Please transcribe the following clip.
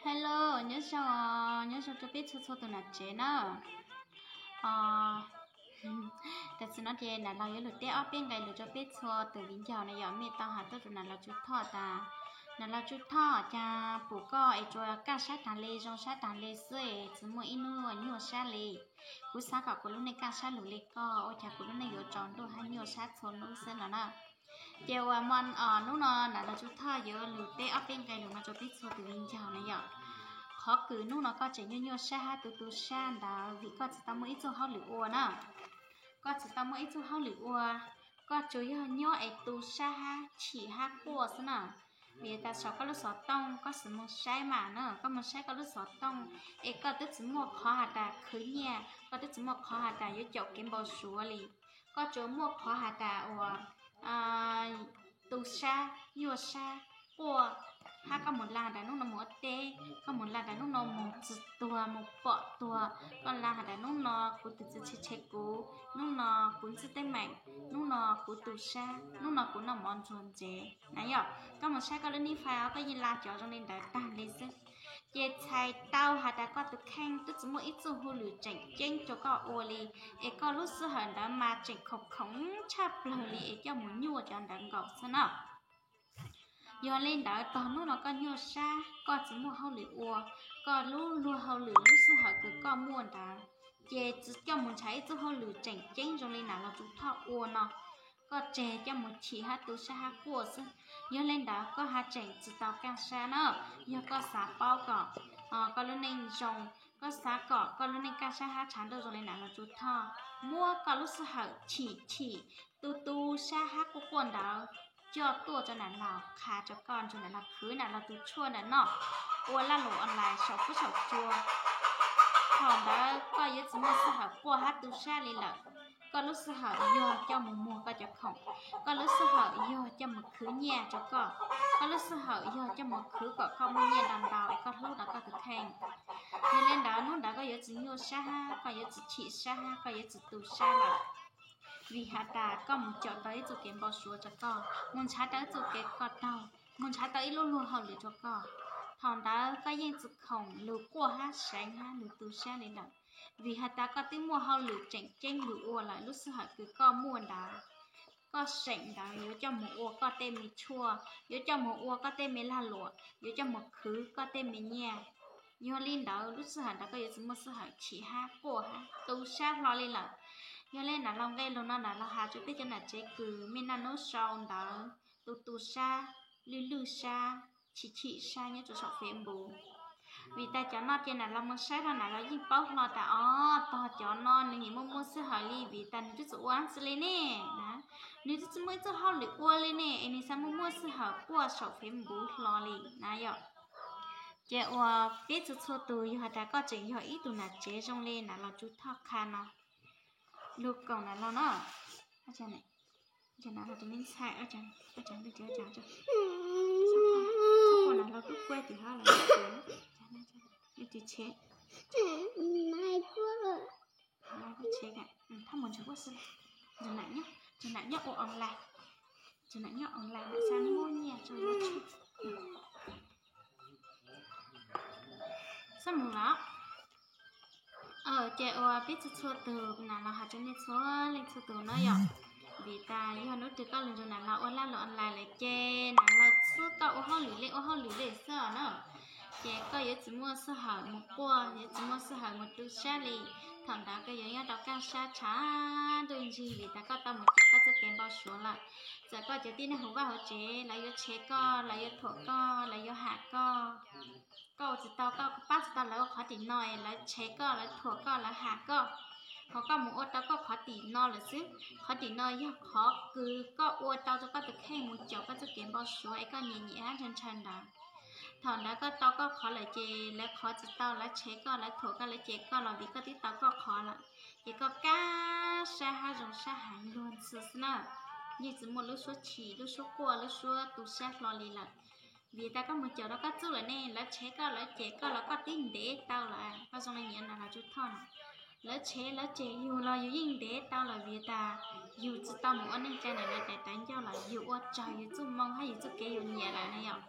Hello, nyob zoo, nyob zoo rau peb txhua txhua tus nam tsev na. Tam sim no ces nam los yuav lug teb ob peb nqe lus rau peb txhua tus viv ncaus na yom. Mej tau has tuaj rau nam los Tsuj Thoj tas, nam los Tsuj Thoj, cas pum koj es tsuas kaj sab taag le, zoo sab taag le xwb es tsis muaj ib nub nyuaj sab le. Kuv xav kom kuv lub neej kaj sab lug le koj, ua cas kuv lub neej yuav tsaus ntuj hab nyuaj sab txhua nub xwb no na. Ces uas hnub no nam los Tsuj Thoj yuav lug teb ob peb nqe lus no rau peb txhua tus viv ncaus na yom. Qhov kws hnub no koj tseem nyuaj nyuaj sab hab tu tu sab ntawd vim koj tsis tau muaj ib txuj hauj lwm ua na. Koj tsis tau muaj ib txuj hauj lwm ua, koj tsuas yog nyob es tu sab hab chim hab quaj xwb na. Vim tas saum koj lub xov tooj koj xav moog saib mas na, koj moog saib koj lub xov tooj es koj twb tsis muaj qhov has tas khwv nyiaj, koj twb tsis muaj qhov has tas yuav caum kev npau suav li. Koj tsuas muaj qhov has tas uas tu sab, nyuaj sab, quaj, hab koj moog lug has tas hnub no moog ua teb, koj moog lug has tas hnub no moog tsis tuag, moog pom tuag, koj lug has tas hnub no kuv tus txiv tshev tshev kuv, hnub no kuv ntxwb teeb meem, hnub no kuv tu sab, hnub no kuv noj mov ntsuag ntsev na yom. Koj moog saib koj lub nij fais os, koj yeej lug cov zoo li ntawd taag le xwb. Ces txhais tau has tas koj tus kheej twb tsis muaj ib txuj hauj lwm tseem ceeb rua koj ua li, es koj lub sij hawm ntawd mas tseem khoom khoom tshaj plawg li es coj moog nyuaj cov ntawd nkaus xwb na. Yog li ntawd tog hnub no koj nyuaj sab, koj tsis muaj hauj lwm ua, koj lub luag hauj lwm lub sij hawm kws koj muaj ntawd ces tsis coj moog nrhav ib txuj hauj lwm tseem ceeb zoo li nam los Tsuj Thoj ua no, koj tseg coj moog chim hab tu sab hab quaj xwb. Yog li ntawd koj haj tseem tsis tau kaj sab na. Yog koj xav paub kom koj lub neej zoo, koj xav kom koj lub neej kaj sab hab tshav ntuj zoo li nam los Tsuj Thoj, muab koj lub sij hawm chim chim, tu tu sab hab quaj quaj ntawd coj tuaj rau nam los qha rau koj, nrug nam los khwv nam los tus tshuaj ntawm no ua laj lus online saum huab saum cua. Thaum ntawd koj yuav tsis muaj sij hawm quaj hab tu sab li lawm. Koj lub sij hawm yog coj moog muag koj cov khoom, koj lub sij hawm yog coj moog khwv nyiaj rau koj, koj lub sij hawm yog coj moog khwv kom koj muaj nyiaj ntau ntau es koj hlub tau koj tus kheej. Yog li ntawd hnub ntawd koj yuav tsis nyuaj sab hab, koj yuav tsis chim sab hab, koj yuav tsis tu sab lawm. Vim has tas koj moog caum tau ib txuj kev npau suav rau koj, moog nrhav tau ib txuj kev koj taug, moog nrhav tau ib lub luag hauj lwm rau koj. Thaum ntawd koj yeej tsis khoom lug quaj hab seev hab lug tu sab li lawm. Vim has tas koj twb muaj hauj lwm tseem ceeb lug ua lawm, lub sij hawm kws koj muaj ntawd, koj seem ntawd yuav coj moog ua koj tej me tshuaj, yuav coj moog ua koj tej me lag luam, yuav coj moog khwv koj tej me nyiaj. Yog li ntawd lub sij hawm ntawd koj yuav tsis muaj sij hawm chim hab quaj hab tu sab hlo li lawm. Yog li nam los nqe lus no nam los has rua peb cov nam tsev kws mej naj nub sau ntawv tu tu sab, lwj lwj sab, chim chim sab nyob rua saum Facebook. Vim tas cov no ces nam los moog saib rua nam los yeej paub hlo tas o, tog cov no nwg nim muaj muaj sij hawm li vim tas nwg twb tsis ua dlaab tsi li ne, nwg twb tsis muaj ib txuj hauj lwm ua li ne es nwg xaav muaj muaj sij hawm quaj saum Facebook hlo li na yom. Ces uas peb txhua txhua tus yog has tas koj tseem yog ib tug nam tsev zoo li nam los Tsuj Thoj qha no, lug koom nam los no, nam los tus me ntxhais, nam los tub kuaj tim hab los, tus tshev, thaj mus nrug quaj xwb, nrug nam nyob, nrug nam nyob ua online, nrug nam nyob online nam xaav muab nyiaj rua, xaav mus los. Ces uas peb txhua txhua tug nam los has rua nej txhua leej txhua tug na yom. Vim tas yog hnub twg koj lug nrug nam los ua laj lus online lawm ces nam los xwb koj ua hauj lwm le ua hauj lwm le xwb os na. Ces koj yuav tsis muaj sij hawm mus quaj, yuav tsis muaj sij hawm mus tu sab li. Thaum ntawd koj yuav nyob rau kaj sab tshav ntuj ntsig vim tas koj tau mus caum koj txuj kev npau suav lawm. Txawm koj cov tib neeg hauv vaj hauv tsev lawv yuav tshev koj, lawv yuav thuam koj, lawv yuav ham koj, koj ua tsis tau, koj pab tsis tau lawv ua qhov tim no es lawv tshev koj, lawv thuam koj, lawv ham koj. Ho koj mus ua tau koj qhov tim no lawm xwb. Qhov tim no yog qhov kws koj ua tau rua koj tus kheej mus caum koj txuj kev npau suav es koj nyiam nyiam hab ntshaw ntshaw ntawd. Thaum ntawd koj tau koj qhov lawm ces lawv qhov tsis tau, lawv tshev koj, lawv thuam koj, lawv cem koj los vim koj twb tau koj qhov lawm. Ces koj kaj sab hab zoo sab heev luag ntxhi xwb na. Yeej tsis muaj lub suab chim, lub suab quaj, lub suab tu sab hlo li lawm. Vim tas koj mus caum rau koj txuj lawm ne, lawv tshev koj, lawv cem koj los koj twb ntev tau lawm. Koj zoo li niam nam los Tsuj Thoj no, lawv tshev lawv cem yug los yug yeej ntev tau lawm vim tas yug tsis tau mus ua neej tsa nam lawv daim tawv ncauj lawm, yug ua raug yug txuj moo hab yug txuj kev yug nyiam lawm na yom.